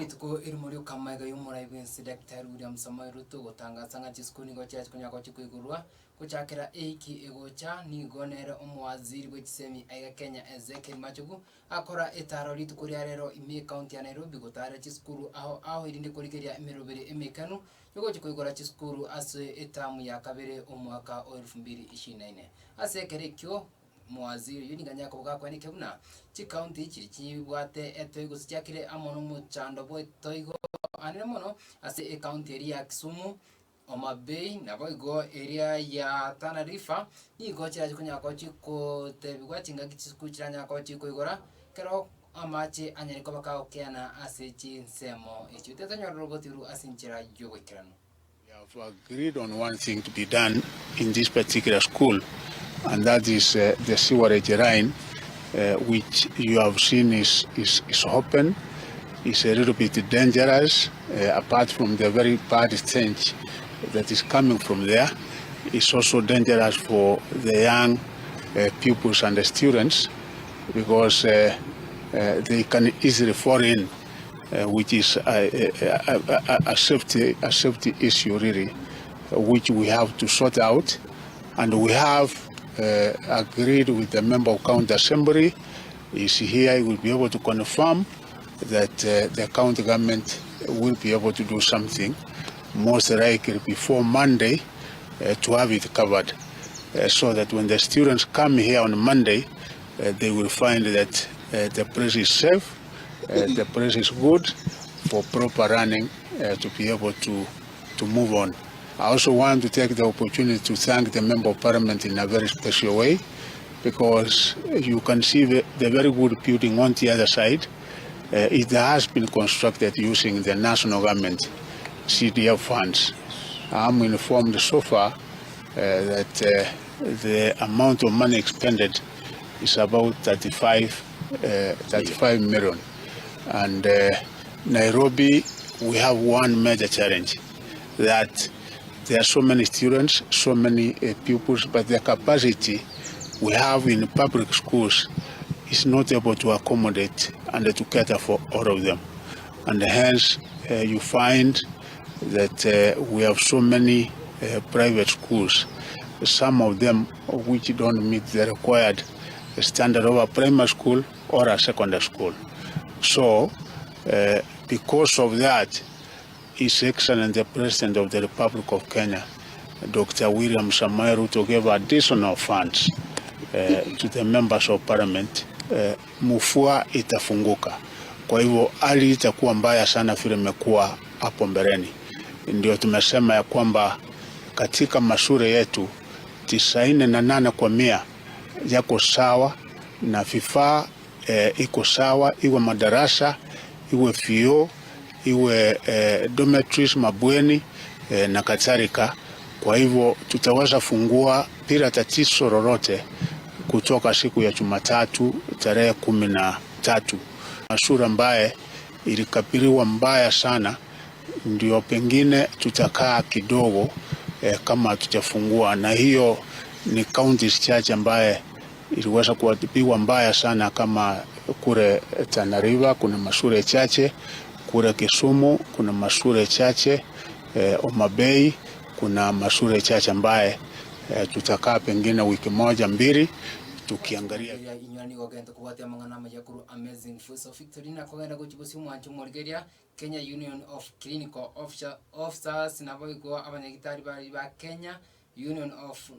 Rituko erimo rioka amaiga y'omorai bw'ense Daktari William Samoei Ruto gotangasa ng'a chisukuru nigo chiache konya gochia koigorwa gochakera eiki egocha nigo nere omowaziri bwe chisemi aiga Kenya Ezekiel Machogu akora etaro rituko ria rero ime ekaunti ya Nairobi gotarera chisukuru ao ao erinde korigeria emeroberi emekanu yogochia koigora chisukuru ase etamu ya kabere omwaka o elfu mbili ishirini na ine. Ase ekero ekio Omowaziri oyio nigo anyare koba gakwaneke buna chikaunti chiria chibwate etoigo gose chiakire amo nomochando bw'etoigo anene mono ase ekaunti eria ya Kisumu, Homa Bay, naboigo eria ya Tana River, nigo chirache konyara koba chikotebigwa chingaki chisukuru chiranyare koba chikoigora ekero amache anyare koba kagokeana ase chinsemo echio. Tiga obotiru ase enchera y'oboikeranu. We have agreed on one thing to be done in this particular school and that is uh, the sewerage line uh, which you have seen is, is, is open, is a little bit dangerous uh, apart from the very bad stench that is coming from there. It's also dangerous for the young uh, pupils and the students because uh, uh, they can easily fall in which is a, a, a, a, safety, a safety issue really, which we have to sort out. And we have uh, agreed with the member of county assembly, is here, he will be able to confirm that uh, the county government will be able to do something, most likely before Monday, uh, to have it covered, uh, so that when the students come here on Monday, uh, they will find that uh, the place is safe, Uh, the place is good for proper running uh, to be able to, to move on. I also want to take the opportunity to thank the Member of Parliament in a very special way because you can see the, the very good building on the other side. Uh, it has been constructed using the national government CDF funds. I'm informed so far uh, that uh, the amount of money expended is about 35 35 million. And uh, Nairobi, we have one major challenge that there are so many students, so many uh, pupils, but the capacity we have in public schools is not able to accommodate and to cater for all of them. And hence, uh, you find that uh, we have so many uh, private schools, some of them which don't meet the required standard of a primary school or a secondary school. So, uh, because of that, His Excellency the President of the Republic of Kenya, Dr. William Samoei Ruto gave additional funds uh, to the members of parliament. Uh, mufua itafunguka. Kwa hivyo hali itakuwa mbaya sana vile imekuwa hapo mbeleni. Ndio tumesema ya kwamba katika mashule yetu 98% yako sawa na vifaa e, iko sawa, iwe madarasa iwe vyoo iwe e, dormitories, mabweni e, na kadhalika. Kwa hivyo tutaweza fungua bila tatizo lolote kutoka siku ya Jumatatu tarehe 13. Mashule ambaye ilikabiliwa mbaya sana, ndio pengine tutakaa kidogo eh, kama tutafungua, na hiyo ni counties chache ambaye iliweza kuadhibiwa mbaya sana, kama kule Tana River kuna mashule chache, kule Kisumu kuna mashule chache, eh, Homa Bay kuna mashule chache ambaye eh, tutakaa pengine wiki moja mbili tukiangalia Inywera nigo ogente kobwatia amang'ana amaya korwa Amazing Voice of Victory na kogenda gochia bosio omwancho omorigereria Kenya Union of Clinical Officers naboigo abanyagitari baria ba Kenya Union of.